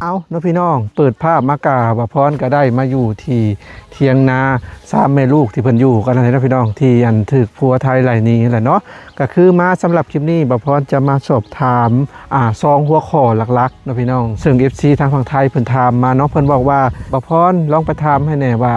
ເອົາເນາະພີ່ນ້ອງ ເປີດພາບມາກະ ບ່າວພອນກະໄດ້ມາຢູ່ທີ່ຖຽງນາສາມແມ່ລູກທີ່ເພິ່ນຢູ່ກັນນັ້ນແຫຼະເນາະພີ່ນ້ອງ ທີ່ອັນຖືກຜົວໄທໄລ່ໜີຫັ້ນແຫຼະເນາະ. ກະຄືມາສຳລັບຄລິບນີ້ ບ່າວພອນຈະມາສອບຖາມ ອ່າ ສອງຫົວຂໍ້ຫຼັກໆເນາະພີ່ນ້ອງ ເຊິ່ງເອັຟຊີທາງຝັ່ງໄທເພິ່ນຖາມມາເນາະ ເພິ່ນບອກວ່າ ບ່າວພອນລອງໄປຖາມໃຫ້ແດ່ວ່າ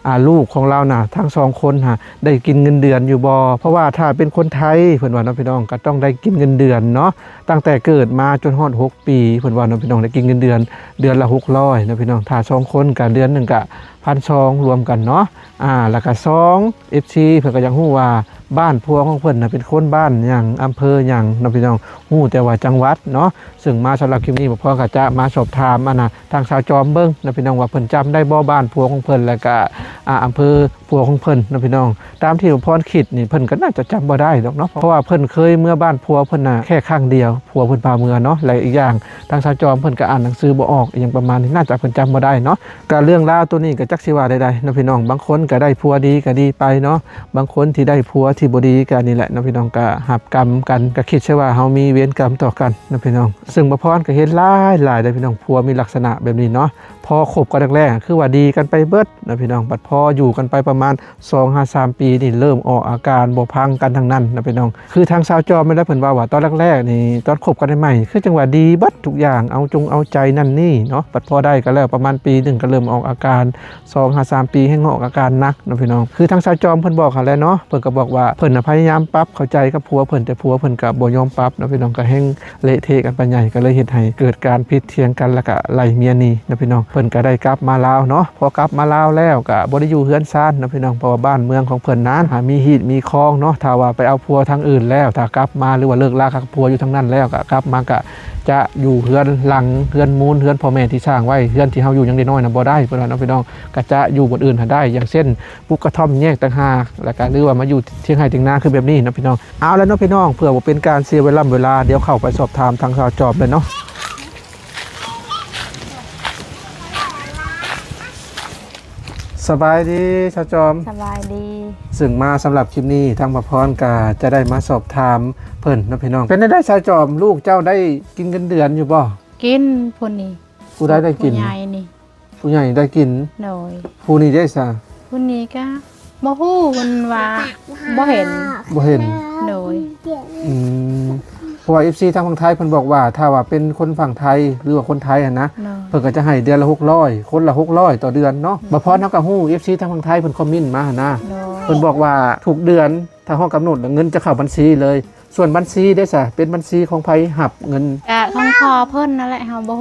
ອ່າ ລູກຂອງລາວນະທັງສອງຄົນຫາ ໄດ້ກິນເງິນເດືອນຢູ່ບໍ່? ເພາະວ່າຖ້າເປັນຄົນໄທ ເພິ່ນວ່າເນາະພີ່ນ້ອງ ກໍຕ້ອງໄດ້ກິນເງິນເດືອນເນາະ ຕັ້ງແຕ່ເກີດມາຈົນຮອດຫົກປີ ເພິ່ນວ່າເນາະພີ່ນ້ອງ ໄດ້ກິນເງິນເດືອນ ເດືອນລະຫົກຮ້ອຍເນາະພີ່ນ້ອງ ຖ້າສອງຄົນກໍເດືອນໜຶ່ງກໍພັນສອງ ລວມກັນເນາະ. ອ່າ ແລ້ວກໍສອງ ເອັຟຊີ ເພິ່ນກໍຢາກຮູ້ວ່າບ້ານຜົວຂອງເພິ່ນນະເປັນຄົນບ້ານຫຍັງ ອຳເພີຫຍັງເນາະພີ່ນ້ອງ ຮູ້ແຕ່ວ່າຈັງຫວັດເນາະ. ເຊິ່ງມາສຳລັບຄລິບນີ້ ບ່າວພອນກໍຈະມາສອບຖາມ ອັນນະ ທາງສາວຈອມເບິ່ງເນາະພີ່ນ້ອງ ວ່າເພິ່ນຈຳໄດ້ບໍ່ ບ້ານຜົວຂອງເພິ່ນ ແລ້ວກະ ອ່າ ອຳເພີຜົວຂອງເພິ່ນເນາະພີ່ນ້ອງ. ຕາມທີ່ບ່າວພອນຄິດນີ້ ເພິ່ນກໍໜ້າຈະຈຳບໍ່ໄດ້ດອກເນາະ ເພາະວ່າເພິ່ນເຄີຍເມືອບ້ານຜົວເພິ່ນນະແຄ່ຄັ້ງດຽວ ຜົວເພິ່ນພາເມືອເນາະ ແລະ ອີກຢ່າງທາງສາວຈອມເພິ່ນກໍອ່ານໜັງສືບໍ່ອອກ ອີ່ຫຍັງປະມານນີ້ ໜ້າຈະເພິ່ນຈຳບໍ່ໄດ້ເນາະ. ກະເລື່ອງລາວໂຕນີ້ກໍຈັກຊິວ່າແນວໃດເນາະພີ່ນ້ອງ ບາງຄົນກໍໄດ້ຜົວດີກໍດີໄປເນາະ ບາງຄົນທີ່ໄດ້ຜົວທີ່ບໍ່ດີກໍນີ້ແຫຼະເນາະພີ່ນ້ອງ ກໍຮັບກຳກັນ ກໍຄິດຊະວ່າເຮົາມີເວນກຳຕໍ່ກັນເນາະພີ່ນ້ອງ. ເຊິ່ງບ່າວພອນກໍເຫັນຫຼາຍໆເດ້ພີ່ນ້ອງ ຜົວມີລັກສະນະແບບນີ້ເນາະ ພໍຄົບກັນແລກໆ ຄືວ່າດີກັນໄປເບິດເນາະພີ່ນ້ອງ ບັດພໍຢູ່ກັນໄປປະມານສອງຫາສາມປີນີ້ ເລີ່ມອອກອາການບໍ່ພັງກັນທັງນັ້ນເນາະພີ່ນ້ອງ. ຄືທາງສາວຈອມນີ້ແຫຼະ ເພິ່ນເວົ້າວ່າຕອນແລກໆນີ້ ຕອນຄົບກັນໃໝ່ໆ ຄືຈັ່ງວ່າດີເບິດທຸກຢ່າງ ເອົາຈົງເອົາໃຈນັ້ນນີ້ເນາະ ບັດພໍໄດ້ກັນແລ້ວປະມານປີໜຶ່ງ ກໍເລີ່ມອອກອາການ ສອງຫາສາມປີແຮ່ງອອກອາການໜັກເນາະພີ່ນ້ອງ. ຄືທາງສາວຈອມເພິ່ນບອກຫັ້ນແຫຼະເນາະ ເພິ່ນກໍບອກວ່າເພິ່ນນະພະຍາຍາມປັບເຂົ້າໃຈກັບຜົວເພິ່ນ ແຕ່ຜົວເພິ່ນກໍບໍ່ຍອມປັບເນາະພີ່ນ້ອງ ກໍແຮ່ງເລະເທະກັນໄປໃຫຍ່ ກໍເລີຍເຮັດໃຫ້ເກີດການຜິດຖຽງກັນ ແລ້ວກໍໄລ່ເມຍໜີເນາະພີ່ນ້ອງ. ເພິ່ນກໍໄດ້ກັບມາລາວເນາະ ພໍກັບມາລາວແລ້ວກໍບໍ່ໄດ້ຢູ່ເຮືອນຊານເນາະພີ່ນ້ອງ ເພາະວ່າບ້ານເມືອງຂອງເພິ່ນນັ້ນຫາມີຮີດມີຄອງເນາະ ຖ້າວ່າໄປເອົາຜົວທາງອື່ນແລ້ວ ຖ້າກັບມາ ຫຼືວ່າເລີກລາກັບຜົວຢູ່ທາງນັ້ນແລ້ວ ກໍກັບມາກໍຈະຢູ່ເຮືອນຫຼັງ ເຮືອນມູນ ເຮືອນພໍ່ແມ່ທີ່ສ້າງໄວ້ ເຮືອນທີ່ເຮົາຢູ່ຍັງເດັກນ້ອຍນະບໍ່ໄດ້ ເພິ່ນວ່າເນາະພີ່ນ້ອງ. ກະຈະຢູ່ບ່ອນອື່ນຫາໄດ້ ຢ່າງເຊັ່ນ ປູກກະທ່ອມແຍກຕ່າງຫາກ ແລ້ວກະ ຫຼືວ່າມາຢູ່ທຽງໄຮ່ທຽງນາຄືແບບນີ້ເນາະພີ່ນ້ອງ. ເອົາລະເນາະພີ່ນ້ອງ ເພື່ອບໍ່ເປັນການເສຍເວລາເວລາ ດຽວເຂົ້າໄປສອບຖາມທາງສາວຈອມເລີຍເນາະ. ສະບາຍດີສາວຈອມ. ສະບາຍດີ. ເຊິ່ງມາສຳລັບຄລິບນີ້ ທາງບ່າວພອນກະຈະໄດ້ມາສອບຖາມເພິ່ນເນາະພີ່ນ້ອງ. ເປັນແນວໃດສາວຈອມ ລູກເຈົ້າໄດ້ກິນເງິນເດືອນຢູ່ບໍ່? ກິນ ຜູ້ນີ້ ຜູ້ໃດໄດ້ກິນ? ຜູ້ໃຫຍ່ນີ້ ຜູ້ໃຫຍ່ໄດ້ກິນ. ໂດຍ. ຜູ້ນີ້ເດ້ຊະ? ຜູ້ນີ້ກະບໍ່ຮູ້ ເພິ່ນວ່າບໍ່ເຫັນ. ບໍ່ເຫັນ. ໂດຍ. ອືມ ເພາະວ່າເອັຟຊີທາງຝັ່ງໄທເພິ່ນບອກວ່າ ຖ້າວ່າເປັນຄົນຝັ່ງໄທ ຫຼືວ່າຄົນໄທຫັ້ນນະ ໂດຍ ເພິ່ນກໍຈະໃຫ້ເດືອນລະຫົກຮ້ອຍ ຄົນລະຫົກຮ້ອຍຕໍ່ເດືອນເນາະ. ໂດຍ. ບ່າວພອນເຮົາກໍຮູ້ ເອັຟຊີທາງຝັ່ງໄທເພິ່ນຄອມເມັນມາຫັ້ນນະ. ໂດຍ. ເພິ່ນບອກວ່າທຸກເດືອນ ຖ້າຮອດກຳນົດແລ້ວເງິນຈະເຂົ້າບັນຊີເລີຍ. ສ່ວນບັນຊີເດ້ຊະ ເປັນບັນຊີຂອງໃຜຮັບເງິນ? ກະຂອງພໍ່ເພິ່ນນັ້ນແຫຼະ ເຮົາບໍ່